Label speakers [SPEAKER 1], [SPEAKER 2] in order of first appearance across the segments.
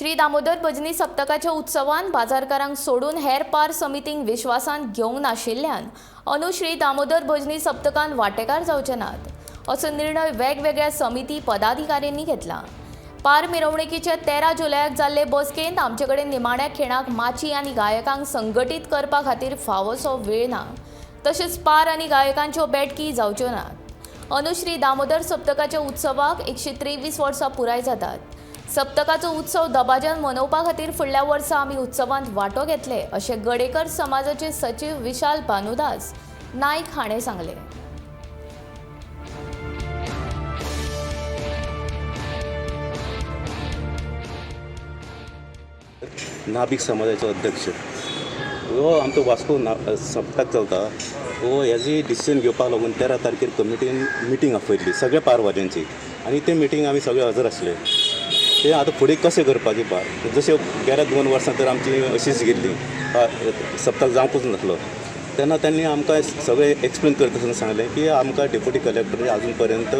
[SPEAKER 1] श्री दामोदर भजनी सप्तकाच्या उत्सवान बाजारकारांक सोडून हेर पार समितींक विश्वासांत घेवंक नाशिल्ल्यान अंदू श्री दामोदर भजनी सप्तकान वांटेकार जावचे नात असो निर्णय वेगवेगळ्या समिती पदाधिकाऱ्यांनी घेतला. पार मिरवणुकीचे 13 जुलयाक जाल्ले बसकेंत आमचे कडेन निमाण्या खिणाक माची आनी गायकांक संघटीत करपा खातीर फावोसो वेळ ना, तशेंच पार आनी गायकांच्यो बैठकी जावच्यो नात. अंदू श्री दामोदर सप्तकाच्या उत्सवाक 123 वर्सां पुराय जातात. सप्तकाचो उत्सव दबाज्यान मनोवपा खातीर फुडल्या वर्सा आमी उत्सवांत वांटो घेतले अशें गडेकर समाजाचे सचीव विशाल भानुदास नायक हाणें सांगलें.
[SPEAKER 2] नाभिक समाजाचो अध्यक्ष हो आमचो वास्को ना सप्तक चलता हो हेजी डिसिजन घेवपाक लागून 13 तारखेर कमिटीन मिटींग आपयल्ली सगळ्या पारवाद्यांची आनी ते मिटींग आमी सगळे हजर आसले. ते आतां फुडें कशें करपाचें पार जशें गेल्या 2 वर्सां तर आमची अशीच गेल्ली, सप्तक जावंकूच नासलो. तेन्ना तांणी आमकां सगळें एक्सप्लेन करता आसतना सांगलें की आमकां डेप्युटी कलेक्टर आजून पर्यंत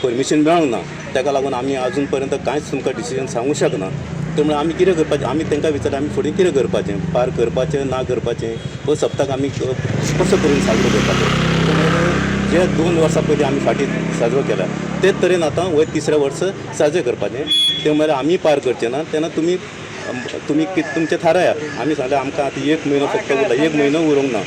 [SPEAKER 2] परमिशन मेळूंक ना, ताका लागून आमी आजून पर्यंत कांयच तुमकां डिसिजन सांगूंक शकना. ते म्हणल्यार आमी कितें करपाचें, आमी तांकां विचारलें आमी फुडें कितें करपाचें, पार करपाचें ना करपाचें, हो सप्तक आमी कसो तरेन साजरो करपाचो. ते म्हणल्यार जे 2 वर्सां पयलीं आमी फाटीं साजरो केला तेच तरेन आतां वयर तिसऱ्या वर्स साजरे करपाचें. ते म्हणल्यार आमी पार करचे ना तेन्ना तुमी तुमी तुमचें थाराया. आमी सांगलें आमकां आतां 1 म्हयनो फक्त उरला, 1 म्हयनो उरूंक ना,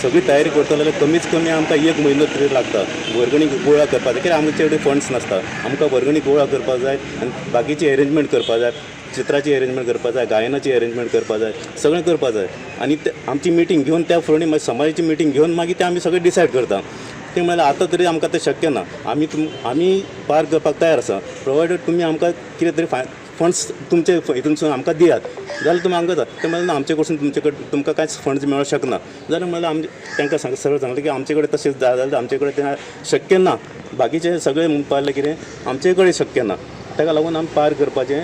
[SPEAKER 2] सगळी तयारी करतले जाल्यार कमीच कमी आमकां 1 म्हयनो तरी लागता. वर्गणी गोळा करपाक जाय, कित्याक आमचे कडेन फंड्स नासता, आमकां वर्गणी गोळा करपाक जाय आनी बाकीची एरेंजमेंट करपाक जाय, चित्राची एरेंजमेंट करपाक जाय, गायनाची एरेंजमेंट करपाक जाय, सगळें करपाक जाय. आनी ते आमची मिटींग घेवन त्या फुडें मागीर समाजाची मिटींग घेवन मागीर ते आमी सगळें डिसायड करता. ते म्हणल्यार आतां तरी आमकां तें शक्य ना, आमी आमी पार करपाक तयार आसा, प्रोवायडेड तुमी आमकां कितें तरी फंड्स तुमचे हितूनसून आमकां दियात जाल्यार तुमी आमकां जाता. ते म्हणल्यार ना, आमचे कडसून तुमचे कडेन तुमकां कांयच फंड्स मेळोंक शकना. जाल्यार म्हणल्यार आमचे तांकां सरळ सांगलें की आमचे कडेन तशें जाय जाल्यार आमचे कडेन तें शक्य ना, बाकीचे सगळे म्हणपाक लागले कितें आमचे कडेन शक्य ना, ताका लागून आमी पार करपाचें.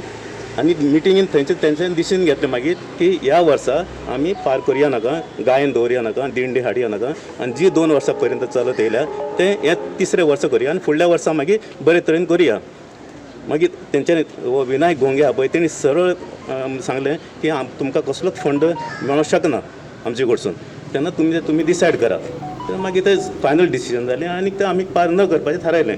[SPEAKER 2] आनी मिटिंगेन थंयचे तेंच्यानी डिसिजन घेतलें मागीर की ह्या वर्सा आमी पार करया नाका, गायन दवरया नाका, दिंडी हाडया नाका आनी जी 2 वर्सां पर्यंत चलत येयल्या तें हें तिसरें वर्सा करया आनी फुडल्या वर्सा मागीर बरे तरेन करया. मागीर तेंच्यांनी हो विनायक गोंगे हा पळय तेणी सरळ सांगलें की तुमकां कसलोच फंड मेळोंक शकना आमचे कडसून, तेन्ना तुमी डिसायड करात. मागीर तें फायनल डिसिजन जालें आनी तें आमी पार न करपाचें थारायलें.